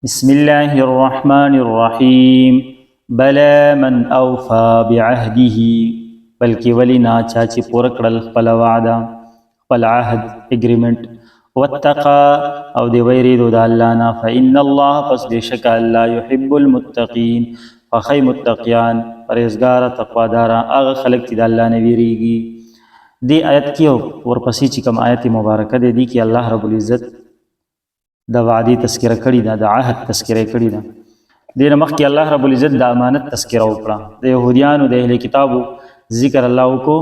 بسم الله الرحمن الرحیم. بلا من اوفا بعهده، بلکې ولی نه چا چې پوره کړل خپل وعده، خپل عهد، اګریمنت، واتقا او دی ویریدو د الله نه، فإن الله پس بشک الله يحب المتقین، فخی متقیان، پرهیزګاره، تقواداره، هغه خلک چې د الله نه ویریږي. دې آیت کې او ورپسې چې کوم آیت مبارکه دی، دې کې الله رب العزت د وعدې تذکره کړې ده، د عهد تذکره کړې ده. دې نه مخکې الله رب العزت د امانت تذکره وکړه، د یهودیانو د اهل کتابو ذکر الله وکړو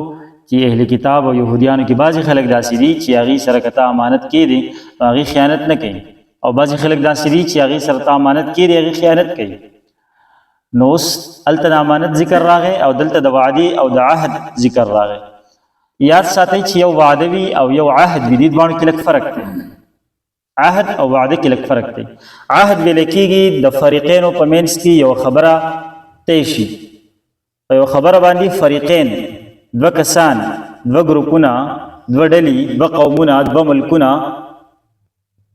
چې اهل کتاب او یهودیانو کې بعضې خلک داسې دي چې هغوی سره که تا امانت کېدی نو هغوی خیانت نه کوي، او بعضې خلک داسې دي چې هغوی سره تا امانت کېدی هغوی خیانت کوي. نو اوس هلته د امانت ذکر راغی او دلته د وعدې او د عهد ذکر راغی. یاد ساتئ چې یو وعده وي او یو عهد وي، دې دواړو کې لږ فرق دی. عهد او وعده کې لږ فرق دی. عهد ویل کېږي د فریقینو په منځ کې یو خبره طی شي، په یو خبره باندې فریقین، دوه کسان، دوه ګروپونه، دوه ډلې، دوه قومونه، دوه ملکونه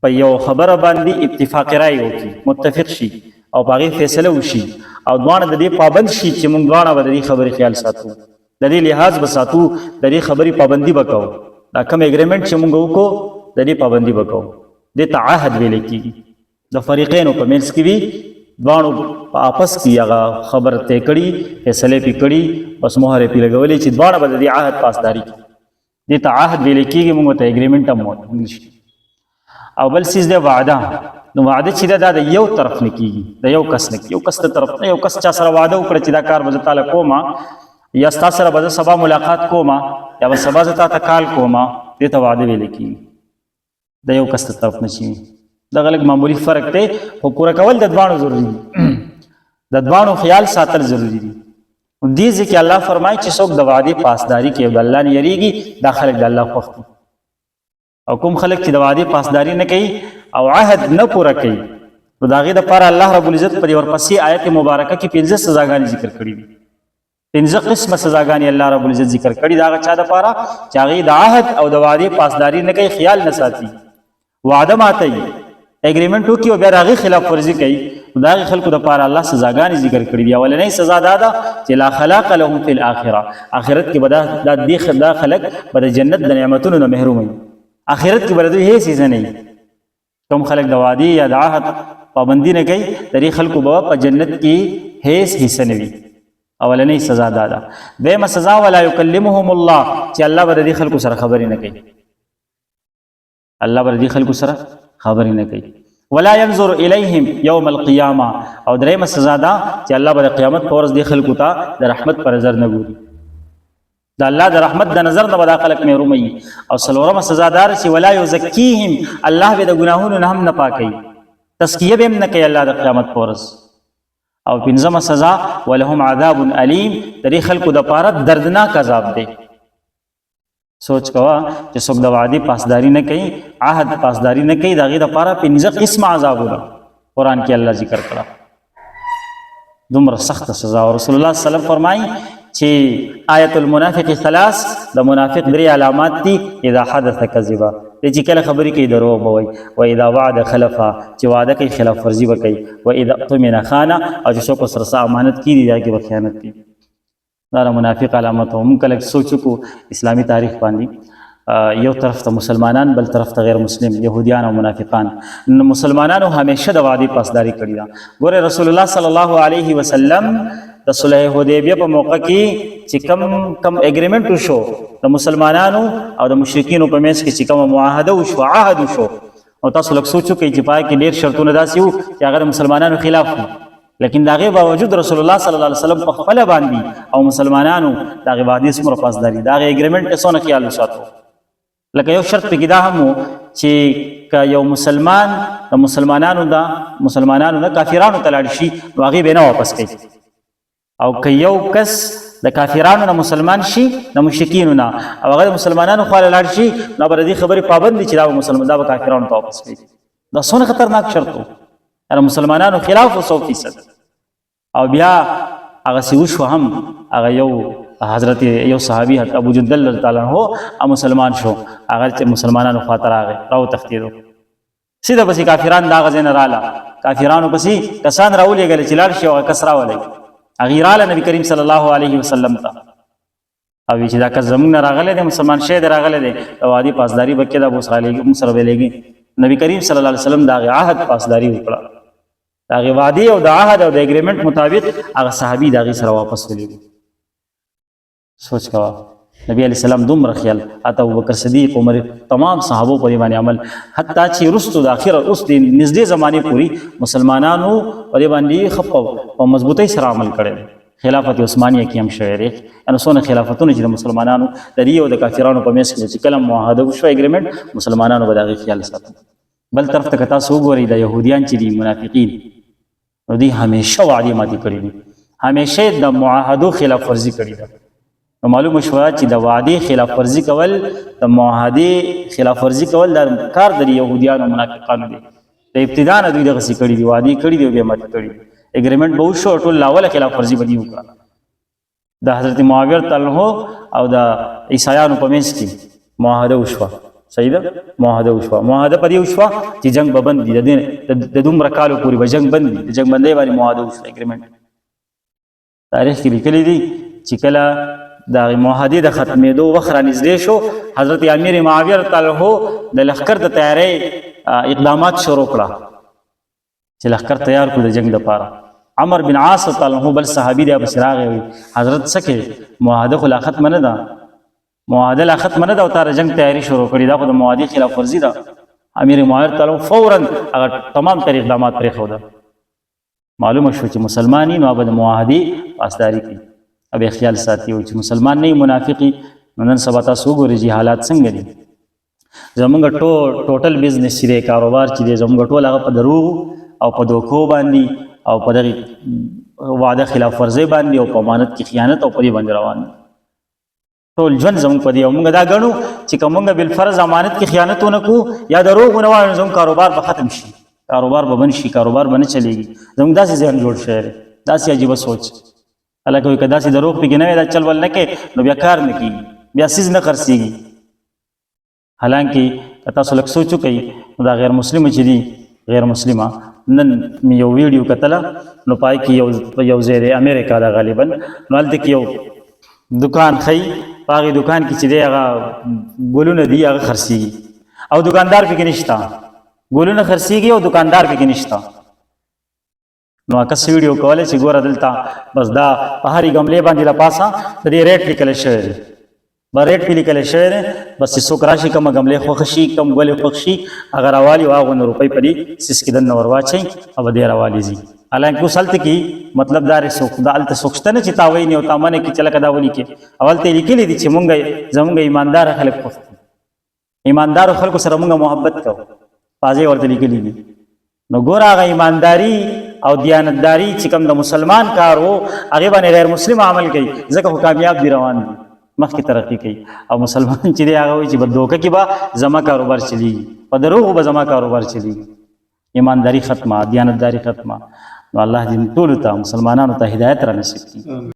په یو خبره باندې اتفاق رای وکړي، متفق شي او په هغې فیصله وشي، او دواړه د دې پابند شي چې موږ دواړه به د دې خبرې خیال ساتو، د دې لحاظ به ساتو، د دې خبرې پابندي به کوو، دا کوم اګریمنټ چې موږ وکړو د دې پابندي به کوو. دې ته عهد ویل کېږي. د فریقینو په منځ کې وي، دواړو په آپس کې هغه خبر طی کړي، فیصلې پې کړي، بس مهر یې پې لګولې چې دواړه به د دې عهد پاسداري کوي. دې ته عهد ویل کېږي، موږ ته اګریمنټ هم وایو انګلیش. او بل څیز دی وعده. نو وعده چې ده دا د یو طرف نه کېږي، د یو کس نه کېږي، یو کس د طرف نه، یو کس چا سره وعده وکړه چې دا کار به زه تاله کوم، یا ستا سره به زه سبا ملاقات کوم، یا به سبا زه تا ته کال کوم، دې ته وعده ویل کېږي. د یو کس د طرف نه شي. دغه لږ معمولي فرق دی، خو پوره کول د دواړو ضروري دي، د دواړو خیال ساتل ضروري دي. دې ځکه الله فرمایي چې څوک د وعدې پاسداري کوي، د الله نه یریږي، دا خلک د الله خوښ دي. او کوم خلک چې د وعدې پاسداري نه کوي او عهد نه پوره کوي، نو د هغې دپاره الله رب العزت په دې ورپسې آیت مبارکه کې پنځه سزاګانې ذکر کړي دي. پنځه قسمه سزاګانې الله رب العزت ذکر کړي دا هغه چا دپاره چې هغوی د عهد او د وعدې پاسداري نه کوي، خیال نه ساتي، وعده ماتوي، اګریمنټ وکړي او بیا د هغې خلاف ورزي کوي. نو د هغې خلکو دپاره الله سزاګانې ذکر کړي دي. اولنۍ سزا دا ده چې لا خلاق لهم فی الاخره، آخرت کې به دا دې دا خلک به د جنت د نعمتونو نه محروم وي، آخرت کې به د دوی هېڅ حصه نه وي. کوم خلک د وعدې یا د عهد پابندي نه کوي، د دې خلکو به په جنت کې هېڅ حصه نه وي. اولنۍ سزا دا ده. دویمه سزا ولا یکلمهم الله، چې الله به د دې خلکو سره خبرې نه کوي، الله به د دې خلکو سره خبرې نه کوي. ولا ينظر الیهم یوم القیامه، او درېیمه سزا دا چې الله به د قیامت په ورځ دې خلکو ته د رحمت پر نظر نه ګوري، د الله د رحمت د نظر نه به دا خلک محروم وي. او څلورمه سزا دار چې ولا یزکیهم، الله به د ګناهونو نه هم نه پاکوي، تزکیه به هم نه کوي الله د قیامت په ورځ. او پنځمه سزا ولهم عذاب الیم، د دې خلکو دپاره دردناک عذاب دی. سوچ کوه چې څوک د وعدې پاسداري نه کوي، عهد پاسداري نه کوي، د هغې دپاره پنځه قسمه عذابونه قرآن کې الله ذکر کړه، دومره سخته سزا. او رسول الله صلی الله علیه وسلم فرمایي چې آیت المنافق ثلاث، د منافق درې علامات دي. اذا حدث کذبا، د چې کله خبرې کوي دروغ به وایي، و اذا وعد خلفا، چې وعده کوي خلاف ورزي به کوي، و اذا اؤتمن خانه، او چې څوک ورسره څه امانت کېږي دا کې به خیانت کوي. دا د منافق علامت. هم کله سوچ کو اسلامی تاریخ باندې، یو طرف ته مسلمانان، بل طرف ته غیر مسلم يهوديان او منافقان. نو مسلمانانو همیشه د وعده پاسداري کړې ده. ګوره رسول الله صلی الله علیه وسلم د صلح حدیبیه په موقع کې چې کم کم اګریمنټ وشو د مسلمانانو او د مشرکینو په منځ کې، چې کوم معاهده وشو، عهد وشو، او تاسو لږ سوچ وکړئ چې پای کې ډېر شرطونه داسې وو چې هغه د مسلمانانو خلاف وو، لیکن د هغې باوجود رسول الله صلی الله علیه وسلم په خپله باندې او مسلمانانو د هغې وعدې څومره پاسداري، د هغې اګریمنټ ته څونه خیال وساتو. لکه یو شرط پکې دا هم و چې که یو مسلمان د مسلمانانو د مسلمانانو نه کافرانو ته لاړ شي نو هغې به نه واپس کوي، او که یو کس د کافرانو نه مسلمان شي، د مشرکینو نه، او هغه د مسلمانانو خواله لاړ شي، نو به د دې خبرې پابند دي چې دا به مسلمان دا به کافرانو ته واپس کوي. دا څونه خطرناک شرط و، یعنی مسلمانانو خلاف و 100%. او بیا هغه سی وشو هم، هغه یو حضرت یو صحابي حضرت ابو جندل رضی الله عنه مسلمان شو، هغه چې مسلمانانو خواته راغی راو تښتېدو. سیده پسې کافران دا غځای نه رااله، کافرانو پسې کسان راولېږل چې لاړ شي او هغه کس راولئ. هغوی راله نبي کریم صلی الله علیه وسلم ته او چې دا کس زموږ نه راغلی دی، مسلمان شوی دی، راغلی دی، د وعدې پاسداري به کېده، به اوس رالېږي، موږ سره به لېږي. نبی کریم صلی الله علیه وسلم د هغې عهد پاسداري وکړه، د هغې وعدې او د عهد او د اګریمنټ مطابق هغه صحابي د هغې سره واپس ولېږو. سوچ کوه، نبی علیه السلام دومره خیال، حتی ابوبکر صدیق، عمر، تمام صحابو په دې باندې عمل، حتی چې وروسته د اخر اوس د نږدې زمانې پورې مسلمانانو په دې باندې ښه په مضبوطۍ سره عمل کړی دی. خلافت عثمانیه کې هم شوی دی، یعنې څونه خلافتونه چې د مسلمانانو د دې او د کافرانو په منځ کې چې کله معاهده وشوه، اګریمنټ، مسلمانانو به د هغې خیال ساتل. بل طرف ته که تاسو وګورئ، د یهودیان چې دي، منافقین، نو دوی همیشه وعدې ماتې کړې دي، همیشه د معاهدو خلاف ورزي کړې ده. نو معلومه شوه چې د وعدې خلاف ورزي کول، د معاهدې خلاف ورزي کول، دا کار د یهودیانو منافقانو دی. د ابتدا نه دوی دغسې کړي دي، وعدې کړي دي او بیا ماتې کړي دي. اګریمنټ به وشو، ټول لاوله خلاف ورزي به دي وکړه. د حضرت معاویه تعالی او د عیسایانو په منځ کې معاهده وشوه، صحیح ده، معاهده وشوه. معاهده په دې وشوه چې جنگ به بند دي، د دومره کالو پورې به جنگ بند دي. د جنگ بندۍ باندې معاهده وشوه، اګریمنټ. تاریخ کې لیکلي دي چې کله د هغې معاهدې د ختمېدو وخت رانږدې شو، حضرت امیر معاویه تعالی د لښکر د تیارۍ اقدامات شروع کړه چې لښکر تیار کړو د جنگ دپاره. عمر بن عاص تعالی عنہ بل صحابي دی، پسې راغی، وی حضرت څه کوې؟ معاهده خو لا ختمه نه ده، معاهده لا ختمه نه ده او تا د جنگ تیاری شروع کړې، دا خو د معاهدې خلاف ورزي ده. امیر معاویه تعالی فورا هغه تمام تر اقدامات پرېښودل. معلومه شو چې مسلمانی نو به د معاهدې پاسداري کوي او به خیال ساتي، او چې مسلمان نه، منافقي، نو نن سبا تاسو وګورئ چې حالات څنګه دي. زمونږ ټوټل بزنس چې دی، کاروبار چې دی زمونږ ټول، هغه په دروغ او په دوکو باندې او په دغه وعده خلاف ورزۍ باندې او په امانت کې خیانت او په دې باندې روان دي. ټول ژوند زمونږ په دې، او مونږ دا ګڼو چې که مونږ بالفرض امانت کې خیانت ونه کړو یا دروغ ونه وایو، زمونږ کاروبار به ختم شي، کاروبار به بند شي، کاروبار به نه چلېږي. زمونږ داسې ذهن جوړ شوی دی، داسې عجیبه سوچ. هلکه وایي که داسې دروغ پکې نه وي، دا چل ول نه کوې، نو بیا کار نه کېږي، بیا څیز نه خرڅېږي. حالانکه که تاسو لږ سوچ وکړئ، نو دا غیر مسلمه چې دي، غیر مسلمه، نن مې یو ویډیو کتله، نو پای کې یو ځای دی، امریکا ده غالبا، نو هلته کې یو دکان ښیي، په هغې دکان کې چې دی هغه ګلونه دي، هغه خرڅېږي او دکاندار پکې نشته. ګلونه خرڅېږي او دکاندار پکې نشته. نو کس ویډیو کوله چې ګوره دلته بس دا په هرې ګملې باندې له پاسه د دې ریټ لیکل شوی دی، به ریټ پې لیکل شوی دی. بس چې څوک راشي، کومه ګملې خوښ شي، کوم ګلې خوښ شي، هغه راوالي او هغه روپۍ په دې څیز کې دننه ورواچوي او به دې راوالي ځي. حالانکه اوس هلته کې مطلب دا دی، څوک دا هلته څوک شته نه چې تا ویني او تا منع کړي چې لکه دا ولیکې، او هلته یې لیکلي دي چې زمونږ ایمانداره خلک خوښ دي، ایماندارو خلکو سره مونږ محبت کوو، پازې ورته لیکلي دي. نو ګوره هغه ایمانداری او دیانتداری چې کوم د مسلمان کار وو، هغې باندې غیر مسلم عمل کوي، ځکه خو کامیاب دي، روان دي، مخکې ترقي کوي. او مسلمان چې دی هغه وایي چې په دوکه کې به زما کاروبار چلیږي، په دروغو به زما کاروبار چلیږي. ایمانداری ختمه، دیانتداری ختمه. نو الله دې ټولو ته، مسلمانانو ته هدایت را نصیب کړي.